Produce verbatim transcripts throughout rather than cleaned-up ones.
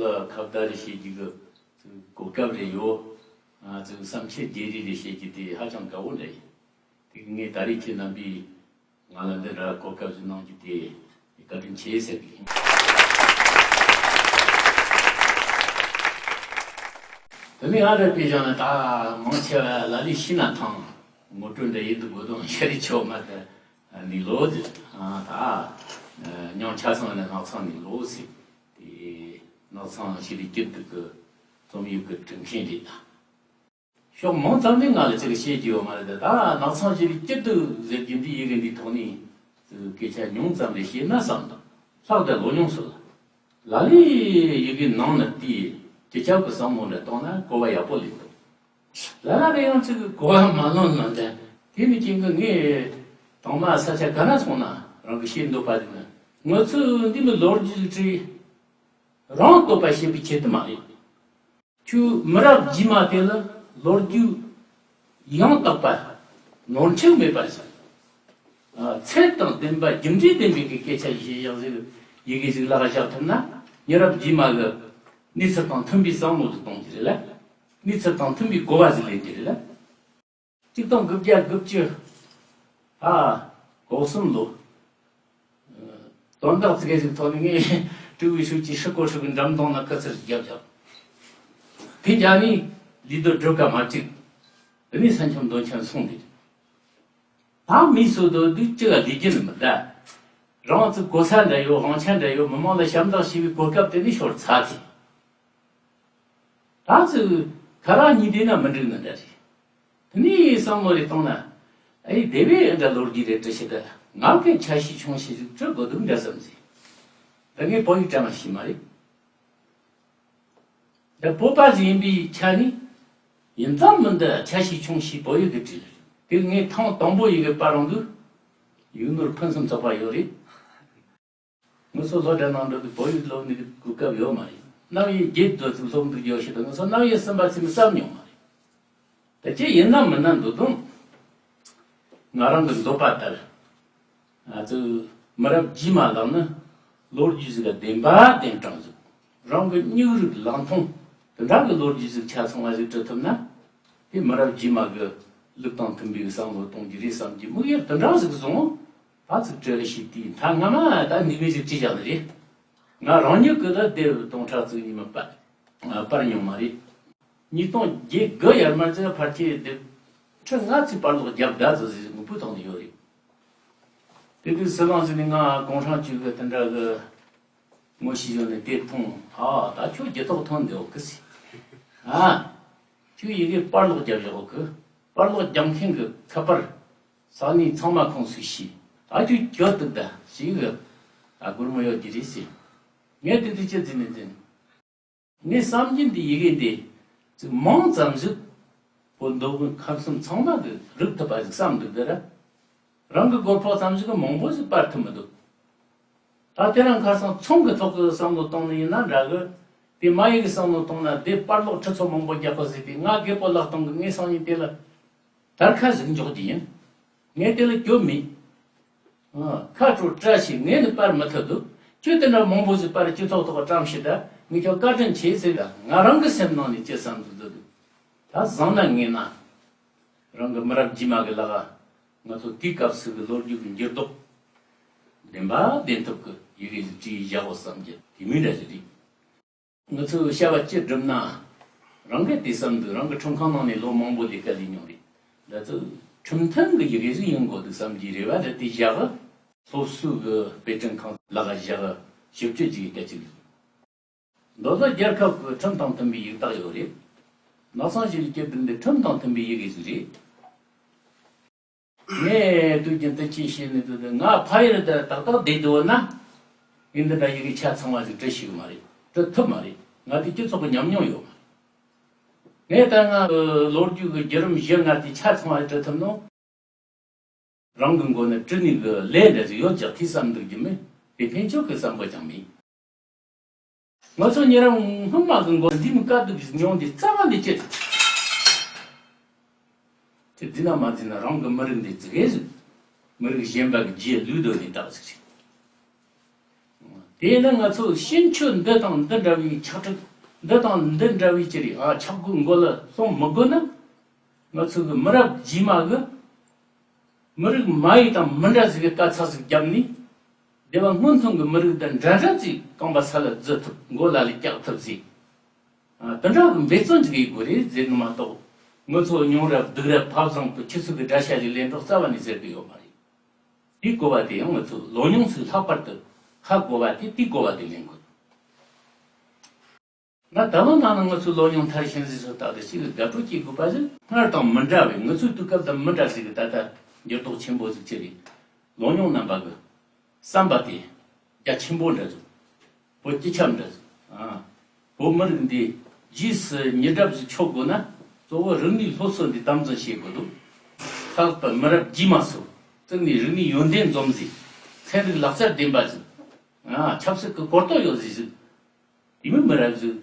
ལ་ཁ་བརྡ་རེ་བྱེད་རྒྱུ་གི་གོ་སྐབས་རེ་ཡོད། ཨ་ཙི་བསམ་འཆར་བརྗེ་རེས་རེ་བྱེད་རྒྱུ་དེ་ཧ་ཅང་དགའ་བོ་འདྲ་ཡིན། དེ་གི་ངས་ད་རེས་ཁྱེད་རྣམ་པས་ང་ལ་འདི་འདྲ་གོ་སྐབས་ཤིག་གནང་རྒྱུ་དེ་བཀའ་དྲིན་ཆེ་ཟེར་གི་ཡིན། དེ་ནས་ཨ་རི་པའི་གཞུང་ནས་ད་མང་ཆེ་བ་ལ་ལས་ཤི་ན་ཐང་ངོ་སྤྲོད་འདྲ་ཡིན་འདུག་དགོས་དོན་ཤ་རི་ཆོག་མ་དེ་ནི་ལོ་དེ་ད་ཉང་ཆ་ཚང་ནས་ནག་ཚང་ནས་ལོ་ཟིག་དེ་ནག་ཚང་ཤི་རི་སྐྱིད་འདུག་གི་རྩོམ་ཡིག་གི་དྲི་མཁན་རེད་ད། ཕྱོགས་མང་ཙམ་ནས་ང་ལ་ཅིག་བཤད་རྒྱུ་ཡོད་མ་རེད་དེ། ད་ནག་ཚང་ཞིག་ལ་སྐྱིད་སྡུག་ཟེར་རྒྱུ་འདི་ཡི་གེ་འདིའི་ཐོག་ནས་སྐད་ཆ་ཉུང་ཙམ་རེ་བཤད་ན་བསམ་དང་། ལྷག་དེ་ལོ་ཉུང་སོང་ལ། ལ་ལས་ཡི་གེ་ནང་ན་དེའི་སྤྱི་ཁྱབ་ཀྱི་བསམ་བློ་འདྲ་གཏོང་ན་གོ་བ་ཡག་པོ་ལེན་འདུག་ལ་ལ་རེ་ཡང་ཅིག་གོ་བ་མ་ལོན་ལོན་དེ། དེ་ནི་ཅིག་གི་ངས་དང་མ་ས་ཆ་ག་ན་སོང་ན་རང་གི་ཤེས་འདོད་པ་ཟིག་ནི། ང་ཚོས་འདི་མི་ལོ་རྒྱུས་བྲིས། རང་བསྟོད་པ་བྱེད་པའི་ཆེད་དུ་མ་རེད། ཁྱོད་མི་རབས་རྗེས་མ་དེ་ལ་ལོ་རྒྱུས་ཡང་དག་པ་ནོར་འཁྲུལ་མེད་པ་ཞིག་ཨ། ཚད་དང་ལྡན་པ་རྒྱུ་འབྲས་ལྡན་པའི་གི་སྐད་ཆ་ཞིག་བཤད་ཡག་ཟིག་ཡི་གེ་ཞིག་ལག་བཞག་ཐུབ་ན། མི་རབས་རྗེས་མ་གི་གནས་ཚུལ་དང་མཐུན་པའི་བསམ་བློ་ཞིག་གཏོང་རྒྱུ་རེད་ལ། གནས་ཚུལ་དང་མཐུན་པའི་གོ་བ་ཞིག་ལེན་རྒྱུ་རེད་ལ། གཅིག་སྟོང་དགུ་བརྒྱ་དགུ་བཅུ། ཨ། གོ་གསུམ་ལོ། དོན་དག་ཙི་གེ་ཞིག་ཐོག་ནས་ངས་ཀྲུའུ་ཝེ་ཧྲུའུ་ཅི་ཧྲི་ཀོ་ཧྲི་གི་འགྲམ་གདོང་ན་སྐུ་ཚེར་བརྒྱབ་བཞག་དེ་རྒྱ་ནི་ལུས་དོ་སྒྲུབ་ཀ་མ་བཅུག་དེ་ནས་ས་འཁྱམ་རྡོ་འཁྱམ་སོང་དེ། ད་མི་སུ་དོ་དུས་ཅི་ག་ལས་རྒྱུ་ནི་མི་གདའ། རང་ཚོའི་གོ་ས་འདྲ་ཡོད། དབང་ཆ་འདྲ་ཡོད། མི་མང་ལ་ཞབས་འདེགས་ཞུ་བའི་གོ་སྐབས་དེ་ནི་ཤོར་ཚར་ཐལ། ད་ཚོས་ཁ་རག་གཉིས་བསྡད་ན་མི་འགྲིག་ནི་འདྲ་རེད། དེ་ནས་བསམ་བློ་རེ་གཏོང་ན། ཨེ་དེ་བས་འདྲ་ལོ་རྒྱུས་རེ་འབྲི་ཤེས་ད། ང་གི་ཆ་ཤས་ཆུང་ཤས་ཤིག་འབྲི་དགོས་འདུག་འདྲ་བསམ་ཟིན། ད་ངས་བོད་ཡིག་བཀྲ་མ་ཤིས་མ་རེད། ད་བོད་པ་ཞིག་ཡིན་པའི་ཆ་ནས་ཡིན་ཙམ་མིན་ད་ཆ་ཤས་ཆུང་ཤས་བོད་ཡིག་གི་བྲིས་ལ། དེ་ངས་ཐེངས་དང་པོ་ཡི་གེ་པར་རང་དུ་ཡིག་ནོར་ཕུན་སུམ་ཚོགས་པ་ཡོད་རེད། ང་ཚོ་སློབ་གྲྭ་ནང་འགྲོ་དུས་བོད་ཡིག་སློབ་ནི་གི་གོ་སྐབས་ཡོད་མ་རེད། རྣམ་དབྱེ་བརྒྱད་དུ་ཚུར་སློབ་འདུག་ཡོད་ཤེས་དང་། ང་ཚོ་རྣམ་དབྱེ་གསུམ་པ་ཚུན་བསམ་མྱོང་མ་རེད། ད་ཅི་ཡིན་ན་མིན་ན་འདུག་དང་། ང་རང་གི་འདོད་པ་ལྟར། ང་ཚོའི་མི་རབས་རྗེས་མ་ལག་ནི་ལོ་རྒྱུས་ཟིག་ག་བདེན་པ་བདེན་དྲང་ཟིག་རང་གི་སྨྱུག་རིགས་ལག་མཐོང་དེ་འདྲ་གི་ལོ་རྒྱུས་ཟིག་ཆ་ཚང་བ་ཟིག་བྲི་ཐུབ་ན། དེ་མི་རབས་རྗེས་མ་གི་ལུགས་དང་མཐུན་པའི་བསམ་བློ་གཏོང་རྒྱུ་རེད་བསམ་གྱི་དམིགས་ཡུལ་དེ་འདྲ་ཟིག་བཟུང་། ད་ཚིག་བྲི་ཞིག་དེའི་མཐའ་སྔ་མ་ད་ནུས་མེད་ཞིག་བྲིས་བཞག་ནི་རེད། ང་རང་ཉིད་ཀྱི་ད་དེབ་སྟོང་ཕྲག་བཙུགས་ཉི་མ་པར་པར་མྱོང་མ་རེད། ཉིས་སྟོང་བརྒྱད་དགུ་ཡར་མར་ཚེ་ཕལ་ཆེར་དེབ་ཁྲི་ལྔ་ཚིག་པར་ལོག་བརྒྱབ་ད་ཚོ་ཟིག་ངུ་པུ་ཐོག་ནས་ཡོད་རེད། དེ་དུས་སྲིད་དབང་ཟིག་ནས་ང་གུང་ཧྲང་ཅུས་ཀྱི་དེ་འདྲ་གི་ངོ་ཤེས་ཡོད་ནས་དེ་མཐོང་། ཨ་ད་ཁྱོད་རྒྱུ་ཐོག་ཐོན་འདི་འོག་གི་སི། ཨ། ཁྱོད་ཡི་གེ་པར་ལོག་རྒྱབ་ཡོད་གི། པར་ལོག་རྒྱབ་མཁན་གི་ཁ་པར་ས་གནས་ཚང་མ་ཁོང་སུས་ཤེས། ད་ཁྱོད་གྱོད་འདུག་ད་ཞིག་གི་ཨ་སྒོར་མོ་ཡོད་ཀྱི་རེད་ཟེར། ངས་དེ་དུས་ཅི་འཛིན་ནས་འཛིན། ངས་བསམ་གྱིན་འདི་ཡི་གེ་འདི་ཚིག་མང་ཙམ་ཞིག་བོད་མདོ་དབུས་ཁམས་གསུམ་ཚང་མ་གི་རིག་ཐུབ་པ་ཞིག་བསམ་འདུག་དེ་ར། རང་གི་སྒོར་ཕོག་ཙམ་ཞིག་གི་མང་པོ་ཞིག་པར་ཐུབ་མི་འདུག་ད་དེ་རང་ཁ་སང་ཚོང་གི་ཐོག་གི་བསམ་བློ་གཏོང་ནི་ཡིན་ན་འདྲ་གི། དེ་མ་ཡི་གི་བསམ་བློ་གཏོང་ན་དེ་པར་ལོག་ཁྲི་ཚོ་མང་པོ་རྒྱག་པ་ཟིག་དེ་ང་རྒད་པོ་ལག་སྟོང་གི་ངའི་སང་ཉིན་དེ་ལ་དར་ཁ་ཟིག་འཇོག་རྒྱུ་ཡིན། ངས་དེ་ལ་སྐྱོབ་མེད། ཨ། ཁ་དྲོ་བཀྲ་ཤིས། ངས་ནི་པར་མི་ཐུབ་འདུག་ཁྱོད་དེ་འདྲ་མང་པོ་ཞིག་པར་སྤྱི་ཚོགས་ཐོག་བཀྲམ་ཤིག་ད་ངས་ཁྱོད་བཀའ་དྲིན་ཆེ་ཟེར་ད། ང་རང་གི་སེམས་ནང་ནས་ཅི་བསམ་འདུག་འདུག་ད་བཟང་ན་ངན་ན། རང་གི་མི་རབས་རྗེས་མ་གི་ལག་ང་ཚོ་དེའི་སྐབས་སུ་གི་ལོ་རྒྱུས་ཀྱི་འགྱུར་ལྡོག་བདེན་པ་བདེན་ཐུབ་ཀྱི་ཡི་གེ་ཞིག་བྲིས་བཞག་གོ་བསམ་གྱི་དེ་མིན་འདྲ་ཞིག་རེད། ང་ཚོས་བྱ་བ་ཅི་བསྒྲུབ་ན། རང་གིས་དེ་བསམ་འདུག་རང་གི་ཁྲིམས་ཁང་ནང་ནས་ལོ་མང་པོ་ལས་ཀ་ལས་མྱོང་རེད། ད་ཚོ་ཁྲིམས་མཐུན་གྱི་ཡི་གེ་ཟིག་ཡིན་དགོས་འདུག་བསམ་གྱི་རེ་བ་རེ་དེ་བཞག་སློབ་གསོའི་གི་དཔེ་སྐྲུན་ཁང་ལག་བཞག་ཞིབ་དཔྱོད་ཀྱི་སྐད་ཅིག་མདོ་ལ་རྒྱལ་ཁབ་ཀྱི་ཁྲིམས་དང་མཐུན་པའི་ཡིག་རྟགས་ཡོད་རེད། ནགས་ཚང་ཞིག་ལ་སྐྱེ་བདུན་འདི་ཁྲིམས་དང་མཐུན་པའི་ཡི་གེ་ཟིག་རེད། ངས་དུས་རྒྱུན་དུ་ཅི་བཤད་ནས་འདུག་ང་ཕ་ཡུལ་དུ་ཏག་ཏག་བསྡད་འདུག་ན། ངས་འདི་འདྲ་ཡི་གེ་ཆ་ཚང་བ་ཞིག་འབྲི་ཤེས་གི་མ་རེད། འབྲི་ཐུབ་མ་རེད། ང་དེ་སྤྱི་ཚོགས་ཀྱི་ཉམས་མྱོང་ཡོད་མ་རེད། ངས་ད་ང་ལོ་རྒྱུས་ཀྱི་བརྒྱུད་རིམ་བཞི་ལྔ་དེ་ཆ་ཚང་བ་འབྲི་ཐུབ་ནོ། རང་གི་མགོ་ནས་བྲི་ནི་གི་ལས་འདྲ་ཞིག་ཡོད་ཀྱང་དེ་བསམ་འདུག་རྒྱུ་མེད། དེ་ཕན་ཆོད་ཀྱི་བསམ་པ་ཀྱང་མེད། ང་ཚོ་ཉེ་རབས་སྔོན་མ་གི་མགོ་འདི་མི་དཀའ་སྡུག་གི་མྱོང་འདི་རྩ་བ་ནས་ཅི་དེ་འཛིན་ན་མ་འཛིན་ན་རང་གི་མི་རིགས་འདི་ཙི་གེ་ཟིག་མི་རིགས་གཞན་པ་གི་རྗེས་ལུས་སྡོད་ནས་བཏགས་ཟིག་རེད། དེས་ན་ང་ཚོ་ཕྱིན་ཆད་འདི་དང་འདི་འདྲ་བའི་ཆག་སྒྲིག་འདི་དང་འདི་འདྲ་བའི་ཅི་རེད་ཨ་ཆག་སྒོའི་མགོ་ལ་ལྷུང་མི་དགོས་ན། ང་ཚོ་གི་མི་རབས་རྗེས་མ་གི་མི་རིགས་མ་ཡིན་དང་མི་འདྲ་ཟིག་གི་དཀའ་ཚེགས་ཟིག་བརྒྱབ་ནས། སྡེ་བ་སྔོན་ཐོན་གི་མི་རིགས་དང་འདྲ་འདྲ་ཅིག་རྐང་པ་ས་ལ་འཛུལ་ཐུབ་མགོ་ལ་ལ་བཀྱག་ཐུབ་ཟིག་ཨ། དེ་འདྲ་གི་འབད་བརྩོན་ཅིག་ཡེད་དགོས་རེད་ཟེར་ནི་མ་གཏོགས། ང་ཚོ་ཉུང་རབས་སྡུག་རབས་ཕ་བཟང་པོ་ཁྱི་ཚོ་གི་དགྲ་ཤ་ལས་ལེན་རོགས་རྩ་བ་ནས་ཟེར་གི་ཡོད་མ་རེད། དེའི་གོ་བ་དེ་ཡང་ང་ཚོ་ལོ་ཉུང་ཚོས་ལྷག་པར་དུ་ཧ་གོ་བ་དེ་དེའི་གོ་བ་དེ་ལེན་དགོས། ང་ད་ལོ་ནང་ན་ང་ཚོའི་ལོ་ཉུང་མཐར་ཕྱིན་ཟིག་སོ་ཏག་ཏག་ཞིག་གི་དགའ་སྤྲོ་སྐྱེ་དགོས་པ་ཟིག་སྔར་དང་མི་འདྲ་བའི་ང་ཚོའི་དུས་སྐབས་དང་མི་འདྲ་ཟིག་གི་ད་ལྟ་འགྱུར་ལྡོག་ཆེན་པོ་ཟིག་ཅི་རེད། ལོ་ཉུང་རྣམ་པ་གི་བསམ་པ་དེ་རྒྱ་ཆེན་པོ་འདྲ་ཟིག་བོད་སྤྱི་ཁྱབ་འདྲ་ཟིག་ཨ། བོད་མི་རིགས་འདི་རྗེས་སུ་མི་རབས་ཟིག་ཆོག་དགོས་ན་གཙོ་བོ་རིག་གནས་སློབ་གསོ་འདི་དམ་འཛིན་བྱེད་དགོས་འདུག་ལྷག་པར་མི་རབས་རྗེས་མ་ཚོ་བཙུགས་ནས་རིག་གནས་ཡོན་ཏན་འཛོམས་ཟིག་ཚན་རིག་ལག་རྩལ་ལྡན་པ་ཟིག་ཨ། ཆབ་སྲིད་ཀྱི་གོ་རྟོགས་ཡོད་ཟིག་ཟིག་དེ་མིན་མི་རབས་ཟིག་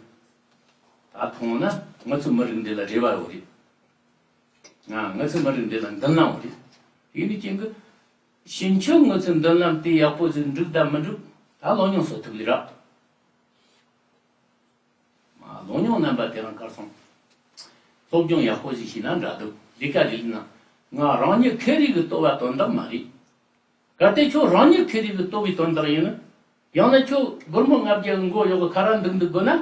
ད་མཐོང་ན་ང་ཚོའི་མི་རིགས་འདི་ལ་རེ་བ་ཡོད་རེད། ང་ང་ཚོའི་མི་རིགས་འདི་ལ་མདུན་ལམ་ཡོད་རེད། དེ་ནི་རྐྱེན་གྱིས་ཕྱིན་ཆད་ང་ཚོའི་མདུན་ལམ་དེ་ཡག་པོ་ཟིག་འགྲིག་དང་མི་འགྲིག་ད་ལོ་ཉུང་བཟོ་ཐུབ་ལེ་ར། མ་ལོ་ཉུང་རྣམ་པ་དེ་རང་གར་སོང་། སློབ་སྦྱོང་ཡག་པོ་ཞིག་བྱས་ན་འདྲ་འདུག་ལས་ཀ་ལས་ན་ང་རང་ཉིད་ཁེ་རིག་གི་ལྟོ་བ་དོན་དག་མ་རེད། གལ་ཏེ་ཁྱོད་རང་ཉིད་ཁེ་རིག་གི་ལྟོ་བའི་དོན་དག་ཡིན་ན། ཡང་ན་ཁྱོད་སྒོར་མོ་ལྔ་བརྒྱ་གི་མགོ་གཡོག་གི་ཁ་ར་འདུག་འདུག་དགོས་ན།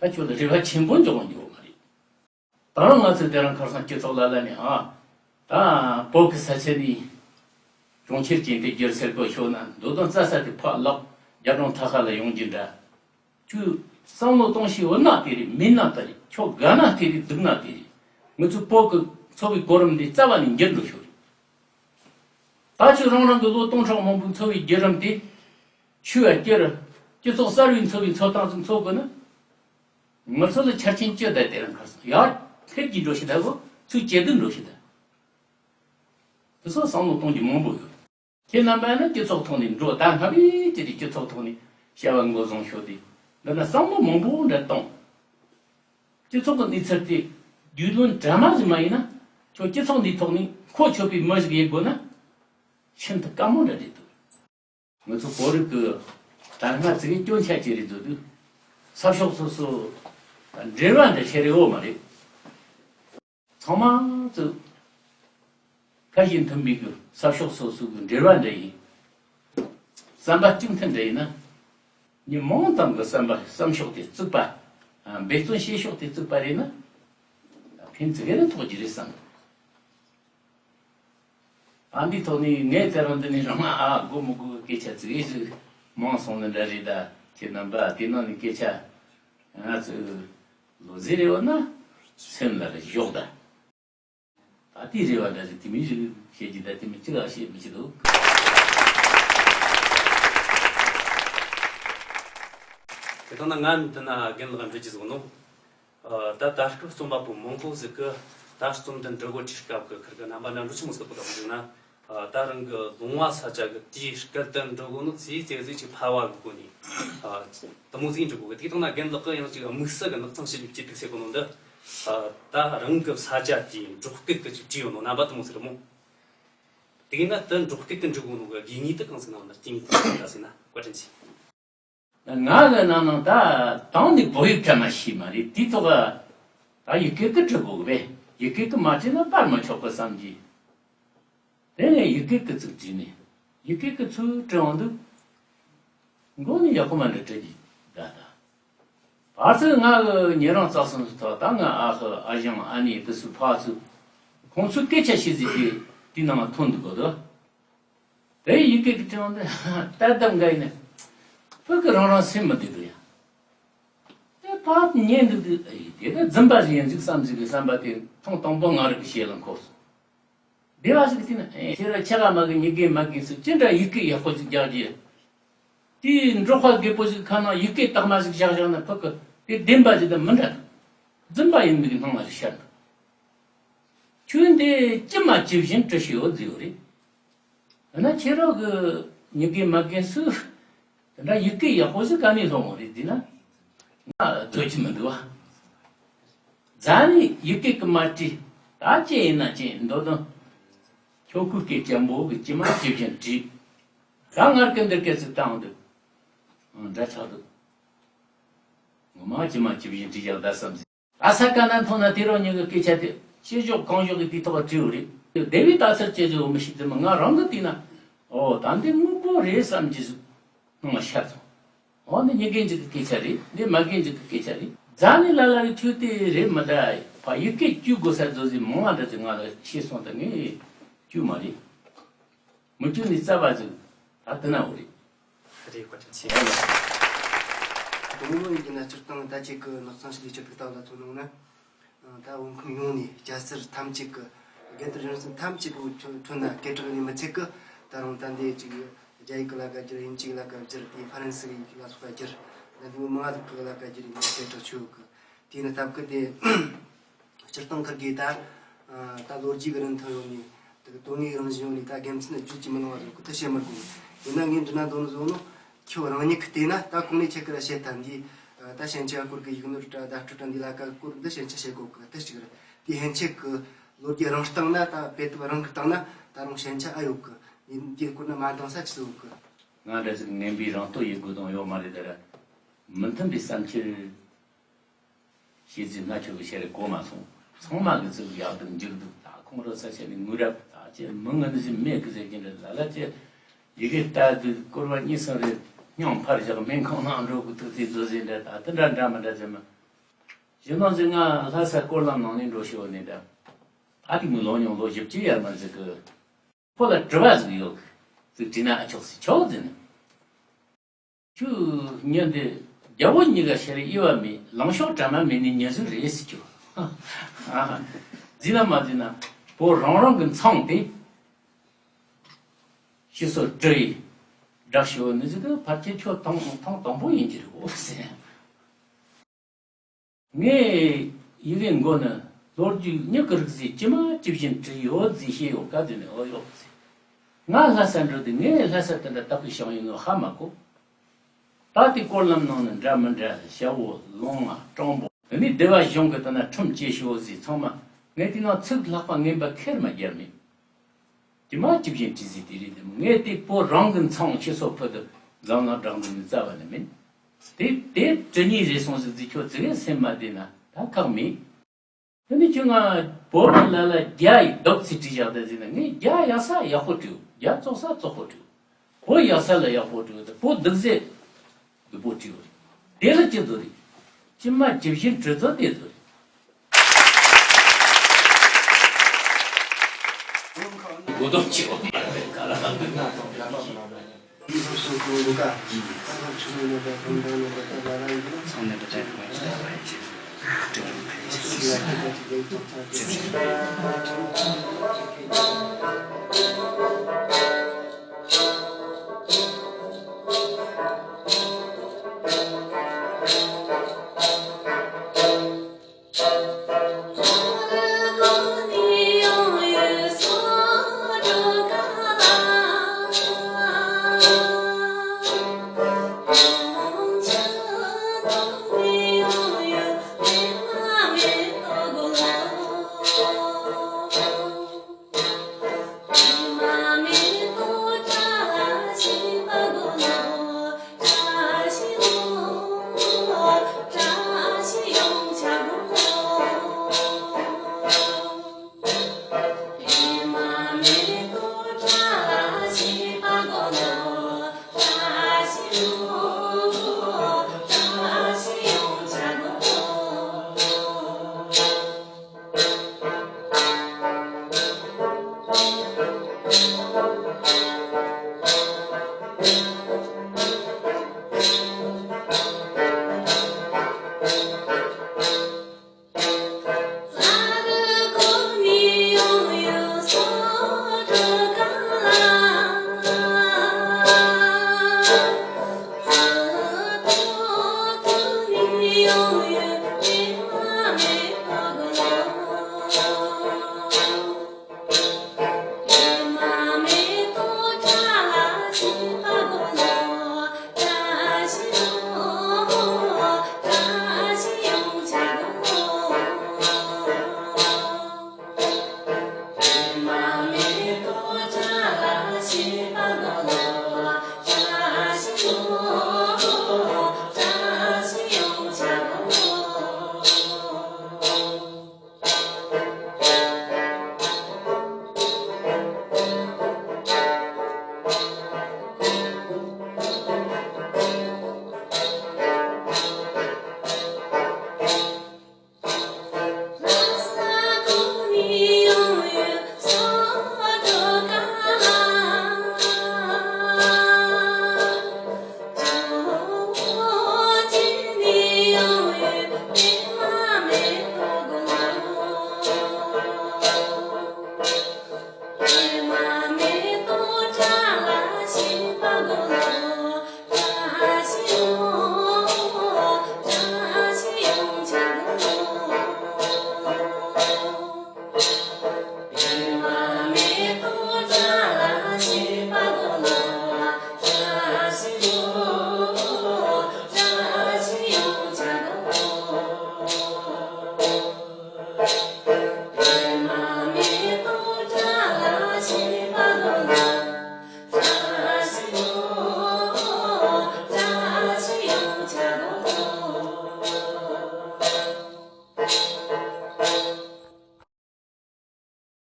ད་ཁྱོད་ལ་རེ་བ་ཆེན་པོ་འཇོག་འཇོག་མ་རེད། ད་རུང་ང་ཚོས་དེ་རིང་ཁར་སང་སྤྱི་ཚོགས་ལ་ལ་ནས་ཨ། ད་བོད་ཀྱི་ས་ཆ་ནས་གྲོང་ཁྱེར་ཅན་དེ་བསྒྱུར་ཟེར་གོ་ཤོད་ན་འདོད་དོན་རྩ་ས་དེ་ཕར་ལོག་རྒྱ་གྲོང་ཐ་ཁ་ལ་ཡོང་རྒྱུ་འདྲ། ཁྱོད་བསམ་བློ་གཏོང་ཤེས་འོ་ན་དེ་རེད་མིན་ན་དེ་རེད་ཁྱོད་དགའ་ན་དེ་རེད་སྡུག་ན་དེ་རེད། ང་ཚོའི་བོད་ཀྱི་འཚོ་བའི་གོ་རིམ་འདི་རྩ་བ་ནས་འགྱུར་འགྲོ་ཤོད་རེད། ད་ཁྱོད་རང་རང་གི་ལོ་སྟོང་ཕྲག་མང་པོའི་འཚོ་བའི་བརྒྱུད་རིམ་དེ། ཆུ་བ་སྐྱེར། སྤྱི་ཚོགས་གསར་བའི་འཚོ་བའི་འཚོ་སྟངས་སུ་འཚོ་དགོས་ན། ང་ཚོ་ལ་ཆ་རྐྱེན་ཅི་ལྟ་དེ་རང་ཁར་སོང་ཡར་འཕེལ་གྱི་འགྲོ་ཤི་ད་གོ་ཚུལ་ཇེ་སྡུག་འགྲོ་ཤི་ད། དེ་ཚོ་བསམ་བློ་གཏོང་རྒྱུ་མང་པོ་ཡོད། ཁྱེད་རྣམ་པ་ནི་སྤྱི་ཚོགས་ཐོག་ནས་འགྲོ་ད་སྔ་བས་དེ་དུས་སྤྱི་ཚོགས་ཐོག་ནས་བྱ་བ་འགོ་བཟུང་ཤོག་དེ། འདི་ན་བསམ་བློ་མང་པོ་འདྲ་གཏོང་། སྤྱི་ཚོགས་ཀྱི་གནས་ཚུལ་དེ་རྒྱུས་ལོན་གྲ་མ་ཞིག་མ་ཡིན་ན་ཁྱོད་སྤྱི་ཚོགས་འདིའི་ཐོག་ནས་མཁོ་ཆོད་པའི་མི་ཞིག་ཡིན་དགོས་ན་ཤིན་ཏུ་དཀའ་མོ་འདྲ་རེད་འདུག་ང་ཚོ་བོད་རིགས་ཀྱི་ད་སྔ་ཙིག་གི་སྐྱོན་ཆ་ཅི་རེད་འདུག་དུས་ས་ཕྱོགས་སོ་སོ་འབྲེལ་བ་འདྲ་བྱེད་རེ་འོ་མ་རེད། ཚང་མ་ཚོ་ཁ་ཞེ་མཐུན་པའི་གི་ས་ཕྱོགས་སོ་སོ་གི་འབྲེལ་བ་འདྲ་ཡིན། བསམ་པ་གཅིག་མཐུན་འདྲ་ཡིན་ན། མི་མང་ཙམ་གི་བསམ་པ་བསམ་ཕྱོགས་དེ་བཙུགས་པ། འབད་བརྩོན་བྱེད་ཕྱོགས་དེ་བཙུགས་པ་རེད་ན། ཕན་ཙི་གེ་རེ་ཐོགས་ཀྱི་རེད་བསམ། ཨ་འདིའི་ཐོག་ནས་ངས་དེ་རིང་འདི་ནས་རང་ཨ་དགོས་མི་དགོས་ཀྱི་སྐད་ཆ་ཙི་གེ་ཞིག་མང་སོང་ནི་འདྲ་རེད་ད། ཁྱེད་རྣམ་པ་དེ་ནང་ནས་སྐད་ཆ་ང་ཚོས་ལོ་ཟེར་རེ་བ་ན་སེམས་ལ་རེ་ཞོག་ད། ད་དེའི་རེ་བ་འདྲ་ཞིག་དེ་མིན་ཞིག་བཤད་ཀྱི་ད་དེ་མིན་ཅི་ལ་བཤད་མི་ཤེས་འདུག་དེ་ལྟ་ན་ང་མི་མཐུན་ན་རྒན་ལགས་འབྲི་རྒྱུ་ཟིག་ནོ། ད་ད་སྐབས་རྩོམ་པ་པོ་མང་པོ་ཟིག་གི་ད་རྩོམ་འདི་འབྲི་གོ་ཁྲིད་སྐབས་ཀྱི་ཁིར་གི་རྣམ་པ་འདྲ་འགྲོ་ཆུང་ཟིག་པོ་དང་བཞུགས་ན། ད་རང་གི་ལུང་བ་ས་ཆ་གི་དེའི་སྐད་དུ་འབྲི་གོ་ནི་ཚེ་ཚེ་ཟིག་ཅིག་ཕལ་བ་གི་སྒོ་ནས་དུ་མོ་ཟིག་འབྲི་གོ་གི་དེ་དང་ན་རྒན་ལགས་ཀྱི་ཡང་ཅིག་དམིགས་བསལ་གི་ནགས་ཚང་ཞིབ་ཀྱི་དུག་སེ་གོ་ནོ་འདི། ད་རང་གི་ས་ཆ་དེའི་འབྲོག་སྐད་ཀྱི་ཅིག་བྲིས་ཡོད་ནོ་རྣམ་པ་དུ་མོ་ཟིག་རེད་མོ། དེས་ན་དེ་འབྲོག་སྐད་དུ་འབྲི་གོ་ནོ་གི་དགོས་ངེས་དེ་གང་ཟིག་ནང་ན་རྐྱེན་གྱིས་ད་ཟེར་ན་བཀའ་དྲིན་ཆེ། ང་གི་ནང་ནང་ད་དང་ནི་བོད་ཡིག་བྲི་མ་ཤེས་མ་རེད་དེའི་ཐོག་ད་ཡི་གེ་གི་བྲི་དགོས་གི་བས་ཡི་གེ་གི་མ་བྲིས་ན་པར་མི་ཆོག་གི་བསམ་གྱི། དེ་ནས་ཡི་གེ་གི་ཚིག་བྲིས་ནས་ཡི་གེ་གི་ཚུལ་བྲི་འོང་དུས་མགོ་ནས་ཡག་པོ་མ་འདྲ་བྲི་གི་ད་ད། བར་དུ་ང་གི་ཉེ་རིང་རྩ་གསུམ་སུ་ཐོག་ད་ང་ཨ་ཁུ་ཨ་ཞང་ཨ་ནེ་དུ་སུ་ཕ་ཚུ་ཁོང་ཚོའི་སྐད་ཆ་ཤེས་ཟིག་གི་དེའི་ནང་ལ་ཐོན་འདུག་གོ་དོ། དེ་ཡི་གེ་གི་དྲི་བ་འདི་ལྟར་གདམ་འགའ་ཡིན་ན་ཕུག་གི་རང་རང་སེམས་མི་བདེ་འདུག་ཡ། དེ་ཕར་ཉན་འདུག་དུས་ཨེ་དེ་ད་རྫུན་པ་ཞིག་ཡིན་ཟིག་བསམ་ཟིག་གི་བསམ་པ་དེ་ཐེངས་དང་པོ་ང་རང་གི་ཤེས་ལ་འཁོར་སོང་། སྡེ་བ་ཞིག་གི་དེ་ན་ཨེ་ཁྱེད་རང་ཆ་ག་མ་གི་མྱི་རྒན་མ་རྒན་སུ་ཅི་འདྲ་ཡི་གེ་ཡག་པོ་ཞིག་རྒྱག་རྒྱུ། དེའི་འབྲོག་པ་རྒད་པོ་ཞིག་ཁ་ནང་ཡི་གེ་དག་མ་ཞིག་བཞག་བཞག་ན་ཕུག་གི་དེ་བདེན་པ་ཞིག་དང་མི་འདྲ་འདུག་རྫུན་པ་ཡིན་མི་གི་སྣང་བ་ཞིག་ཤར་འདུག་ཁྱོད་འདི་ཅི་མ་ཅི་བཞིན་བྲི་ཤེས་ཡོད་ཟེར་ཡོད་རེད། འོ་ན་ཁྱེད་རང་གི་མྱི་རྒན་མ་རྒན་སུ་དེ་འདྲ་ཡི་གེ་ཡག་པོ་ཞིག་ག་ནས་སློབ་མོ་རེད་འདི་ན་ང་འདོད་ཀྱི་མི་འདུག་བ། རྫ་ནས་ཡི་གེ་གི་མ་བྲིས་ད་ཅི་ཡིན་ན་ཅི་ཡིན་འདོད་དོན་ཁྱོད་སྐུ་སྐེ་སྤྱན་པོ་གི་ཅི་མ་ཅི་བཞིན་བྲིས། ད་ངར་སྐད་འདིར་སྐད་ཚིག་བཏང་འདུག་འདྲ་ཆགས་འདུག་ངོ་མ་ཇི་མ་ཇི་བཞིན་བྲིས་ཀྱང་ད་བསམ་ཟིན། ཨ་ས་ཀ་ན་མཐོང་ན་དེ་རང་ཉིད་ཀྱི་སྐད་ཆ་དེ་ཤེས་ཕྱོགས་གང་ཕྱོགས་ཀྱི་དུས་ཐོག་བྲིས་ཡོད་རེད། སྡེ་བའི་རྟགས་གསལ་བཅས་ཀྱི་འོ་མི་ཤེས་ཙམ་ང་རང་གི་དུས་ན། ཨོ་ད་འདི་དངོས་པོ་རེད་བསམ་གྱི་སྣང་བ་ཤར་སོང་། འོ་འདི་མྱི་རྒན་ཅིག་གི་སྐད་ཆ་རེད། འདི་མ་རྒན་ཅིག་གི་སྐད་ཆ་རེད། རྫ་ནས་ལ་ལ་རེ་ཁྱོད་དེ་རེད་མི་འདྲ། ཕ་ཡི་གེ་བཅུ་དགོས་ས་བཟོ་ཟིན་མང་བ་འདྲ་ཅིག་ང་ལ་ཤེས་སོང་། ད་ངས་བཅུ་མ་རེད། མི་བཅུ་ནས་རྩ་བ་ཟིག་ད་དེ་ན་འོ་རེད། རེད། བཀའ་དྲིན་ཆེ། དོན་དངོས་ཡིན་གྱི་ན་སྤྱིར་བཏང་ད་ཅིག་གི་ནགས་ཚང་ཞིག་ལས་ཆོད་ཐུག་སྟངས་ལ་ཐོན་ནོ་ན། ད་བོད་ཁམས་ཡོངས་ནས་སྐྱ་སེར་ཐམས་ཅད་ཀྱི། རྒན་དར་གཞོན་གསུམ་ཐམས་ཅད་ཀྱི་ཁྲོད་ན་སྐད་གྲགས་ནས་མི་ཚད་ཀི། ད་རུང་ད་འདི་ཅིག་རྒྱ་ཡིག་གི་ལ་ཀ་བསྒྱུར། དབྱིན་ཇི་ཡིག་ལ་ཀ་བསྒྱུར་ཏེ་ཧྥ་རན་སི་ཡིག་ལ་སོགས་པ་བསྒྱུར། ད་འདི་མི་མང་ང་ཐུག་གི་ལ་ཀ་བསྒྱུར་ཡིན་སྐད་གྲགས་ཆོད་གི། དེ་ནི་སྟབས་ཀི་དེ། སྤྱིར་བཏང་ཁུར་གི་ད། ད་ལོ་རྒྱུས་ཀྱི་རིན་ཐང་ཡོད་ནི། དེ་གི་དོན་དངོས་རང་བཞིན་ཡོད་ནི་ད་དགེ་མཚན་བརྗོད་ཀྱི་མི་ལང་བ་ཟེར་གི་དེ་བཤད་མི་དགོས། ཡིན་ན་ངས་འདྲི་ན་འདོད་ནི་བཟོ་ནོ། ཁྱོད་རང་ཉིད་ཀྱི་བལྟས་ན་ད་གོང་ནས་ཁྱེད་ཀྱི་ར་བཤད་ཐལ་འདི། ད་ཞན་ཆ་སྐོར་གྱི་ཡིག་ནོར་འདྲ་བརྡ་སྤྲོད་འདྲ་འདི་ལ་ཀ་སྐོར་འདི་ཞན་ཆ་བཤད་དགོས་གི་དེ་གཅིག་རེད། དེ་ཧན་ཆད་ཀྱི་ལོ་རྒྱུས་རང་སྟེང་ན་ད་དཔེ་དེབ་རང་གི་སྟེང་ན་ད་རུང་ཞན་ཆ་ཨ་ཡོད་གི། ཡིན་འདི་སྐོར་ན་མ་འདང་ས་ཅི་ཟིག་ཡོད་གི། ང་འདྲ་ཟིག་ངན་པའི་རང་རྟོགས་ཡོད་དགོས་དང་ཡོད་མ་རེད། ད་ར་མི་མཐུན་པའི་བསམ་འཆར། ཤེས་ཚིག་སྣ་ཆོག་གི་བཤད་རེ་གོ་མ་སོང་། ཚང་མ་གི་ཚིག་ཡག་འདུག་འཇིག་འདུག་ད་ཁོང་རོ་ས་ཆ་ནས་ངུ་རབས་ད་ཅེ་མི་ངན་ཟིན་མེད་གི་ཟེར་གྱིན་རེད། ལ་ལ་ཅེ་ཡི་གེ་ལྟ་དུས་སྐོར་བ་གཉིས་གསུམ་རེ་སྙིང་འཕར་བཞག་སྨན་ཁང་ནང་འགྲོ་གི་ཐུག་དུས་བཟོ་ཟིན་རེད། ད་དེ་འདྲ་འདྲ་མི་འདྲ་ཟེར་མ། ཞི་ནང་ཟིན་ང་ལྷ་ས་སྐོར་ལམ་ནང་ནས་འགྲོ་ཤི་བ་ནས་འདྲ། ད་དེ་མི་ལོ་ཉུང་ལོ་བཞི་བཅུ་ཡར་མར་ཟིག་གི། ཁོ་ལ་དྲི་བ་ཟིག་ཡོད་གི། ཟིག་དྲིས་ན་ཨ་ཆོག་ཟིག་ཆོག་ཟིན་ནས། ཁྱོད་ཉིན་འདི་རྒྱལ་པོ་གཉིས་ཀ་ཤི་རེ་དབྱེ་བ་མེད། ལང་ཤོག་གྲ་མ་མེད་ནི་ཉེ་ཟུར་རེད་ཟེར་ཁྱོད། འཛིན་ན་མ་འཛིན་ན་བོད་རང་རང་གི་མཚང་དེ་ཤི་སོ་བྲི་ཡི་བསྒྲགས་ཤོག་ནི་ཟིག་གི་ཕལ་ཆེར་ཁྱོད་ཐེངས་ཐེངས་དང་པོ་ཡིན་གྱི་རེད་འོ་ཟེར། ངས་ཡི་གེ་མགོ་ནི་ལོ་རྒྱུས་མྱི་གི་རིགས་ཟིག་ཇི་མ་ཇི་བཞིན་བྲིས་ཡོད་ཟིག་ཤེས་ཡོད་ག་དེ་ནས་འོ་ཡོད་ཟིག་ང་ལྷ་ས་འགྲོ་དུས་ངས་ལྷ་ས་དེ་འདྲ་བདག་གི་བྱུང་ཡོད་ནོ་ཧ་མ་གོ། ད་དེ་སྐོར་ལམ་ནང་ནས་འདྲ་མི་འདྲ་ཞ་བོ་ལོང་བ་སྤྲང་པོ་དེ་ནས་སྡེ་བ་གཞུང་གི་དེ་ན་ཁྲིམས་བཅད་ཤོག་ཟིག་ཚང་མ་ངས་དེ་ནང་ཚིག་ལྷག་པ་ངན་པ་ཁེར་མ་རྒྱབ་མེད། དེ་མ་ཅི་བཞིན་བྲིས་ཟིན་དེ་རེད་དེ་ངས་དེ་བོད་རང་གི་མཚང་ཁྱི་སོ་ཕུད་དུ་འཛམ་གླིང་བསྒྲགས་འདུག་ནི་རྩ་བ་ནས་མིན། དེ་དེ་དྲི་ཉིན་རེ་སོང་ཟིག་ཟིག་ཁྱོད་ཙི་གེ་སེམས་མ་བདེ་ན་ད་ཁག་མེད། དེ་ནི་ཁྱོད་ང་བོད་མི་ལ་ལ་རྒྱ་ཡི་རྡོག་ཚིག་བྲིས་བཞག་དེ་ཟིན་ན་ངས་རྒྱ་ཡག་ས་ཡག་པོ་བྲིས། རྒྱ་བཙོག་ས་བཙོག་པོ་བྲིས། བོད་ཡག་ས་ལ་ཡག་པོ་བྲིས་ཏེ་བོད་སྡུག་ས་སྡུག་པོ་བྲིས། དེ་ལ་ཅི་བཟོ་རེད། ཅི་མ་ཇི་བཞིན་བྲིས་ཚོ་དེ་བཟོ་རེད། གོ་དོན་ཆེ་བ་མ་རེད་ག་ལ།